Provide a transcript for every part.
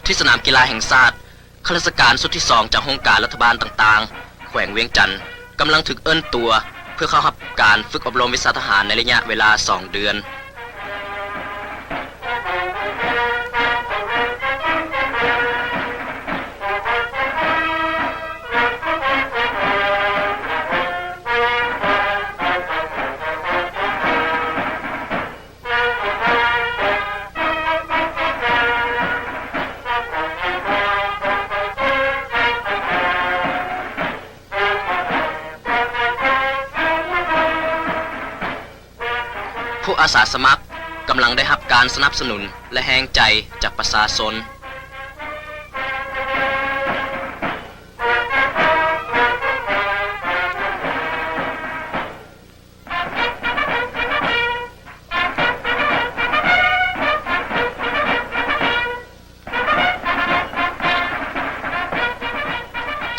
ທີ່ສະໜາມກິລາແຫ່ງຊາດ, ຂ້າລາຊະການຊຸດທີສອງຈາກໂຮງການລັດຖະບານຕ່າງໆ ແຂວງວຽງຈັນ ກຳລັງຖືກເອີ້ນຕົວເພື່ອເຂົ້າຮັບການຝຶກອົບຮົມວິຊາທະຫານໃນໄລຍະເວລາສອງເດືອນ. ພວກອາສາສະໝັກກຳລັງໄດ້ຮັບການສະໜັບສະໜູນ ແລະ ແຮງໃຈຈາກປະຊາຊົນ.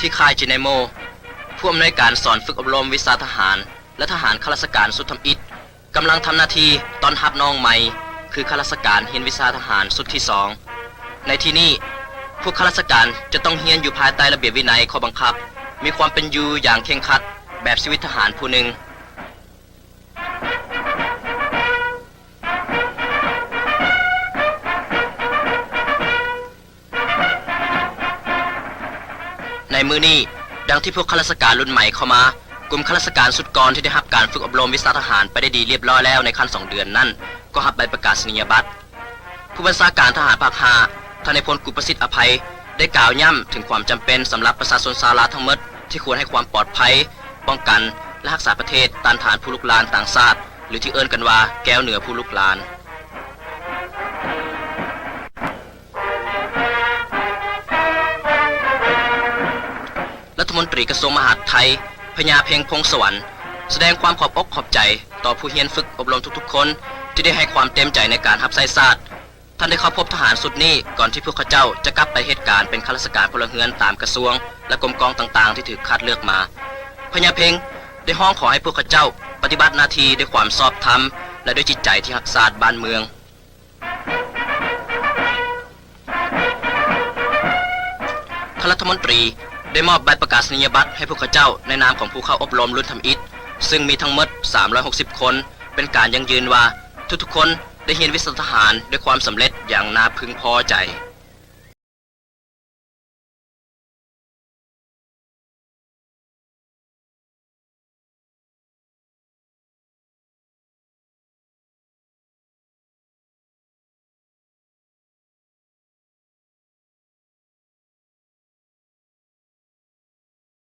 ທີ່ຄ້າຍເຈເນໂມ, ຜູ້ອຳນວຍການສອນຝຶກອົບຮົມວິຊາທະຫານ ແລະ ທະຫານຂ້າລາຊະການຊຸດທຳອິດ ກຳລັງທຳໜ້າທີ່ຕ້ອນຮັບນ້ອງໃໝ່ ຄືຂ້າລາຊະການຮຽນວິຊາທະຫານຊຸດທີສອງ. ໃນທີ່ນີ້, ພວກຂ້າລາຊະການຈະຕ້ອງຮຽນຢູ່ພາຍໃຕ້ລະບຽບວິໄນ, ຂໍ້ບັງຄັບ, ມີຄວາມເປັນຢູ່ຢ່າງເຄັ່ງຄັດແບບຊີວິດທະຫານຜູ້ໜຶ່ງ. ໃນມື້ນີ້, ດັ່ງທີ່ພວກຂ້າລາຊະການລຸ້ນໃໝ່ເຂົ້າມາ, ກຸ່ມຂ້າລາຊະການຊຸດກ່ອນທີ່ໄດ້ຮັບການຝຶກອົບຮົມວິຊາທະຫານໄປໄດ້ດີລຽບລ້ອຍແລ້ວໃນຂັ້ນສອງເດືອນນັ້ນ ກໍຮັບໃບປະກາສະນີຍະບັດ. ຜູ້ບັນຊາການທະຫານພາກຫ້າ ທ່ານນາຍພົນ ກຸປະສິດ ອະໄພ ໄດ້ກ່າວຢ້ຳເຖິງຄວາມຈຳເປັນສຳລັບປະຊາຊົນຊາວລາວທັງໝົດ ທີ່ຄວນໃຫ້ຄວາມປອດໄພ, ປ້ອງກັນ ແລະ ຮັກສາປະເທດຕ້ານທານຜູ້ລຸກລານຕ່າງຊາດ ຫຼື ທີ່ເອີ້ນກັນວ່າ ແກວເໜືອຜູ້ລຸກລານ. ລັດຖະມົນຕີກະຊວງມະຫາດໄທ ພະຍາເພັງ ພົງສະຫວັນ ສະແດງຄວາມຂອບອົກຂອບໃຈຕໍ່ຜູ້ຮຽນຝຶກອົບຮົມທຸກໆຄົນ ທີ່ໄດ້ໃຫ້ຄວາມເຕັມໃຈໃນການຮັບໃຊ້ຊາດ. ທ່ານໄດ້ເຂົ້າພົບທະຫານຊຸດນີ້ ກ່ອນທີ່ພວກເຂົາເຈົ້າຈະກັບໄປເຮັດການເປັນຂ້າລາຊະການພົນລະເຮືອນຕາມກະຊວງ ແລະ ກົມກອງຕ່າງໆທີ່ຖືກຄັດເລືອກມາ. ພະຍາເພັງໄດ້ຮ້ອງຂໍໃຫ້ພວກເຂົາເຈົ້າປະຕິບັດໜ້າທີ່ດ້ວຍຄວາມຊອບທຳ ແລະ ດ້ວຍຈິດໃຈທີ່ຮັກຊາດບ້ານເມືອງ. ທ່ານລັດຖະມົນຕີໄດ້ມອບໃບປະກາສະນີຍະບັດໃຫ້ພວກເຂົາເຈົ້າໃນນາມຂອງຜູ້ເຂົ້າອົບຮົມລຸ້ນທຳອິດ, ຊຶ່ງມີທັງໝົດສາມຮ້ອຍຫົກສິບຄົນ, ເປັນການຢັ້ງຢືນວ່າທຸກໆຄົນໄດ້ຮຽນວິຊາທະຫານດ້ວຍຄວາມສຳເລັດຢ່າງໜ້າເພິ່ງພໍໃຈ.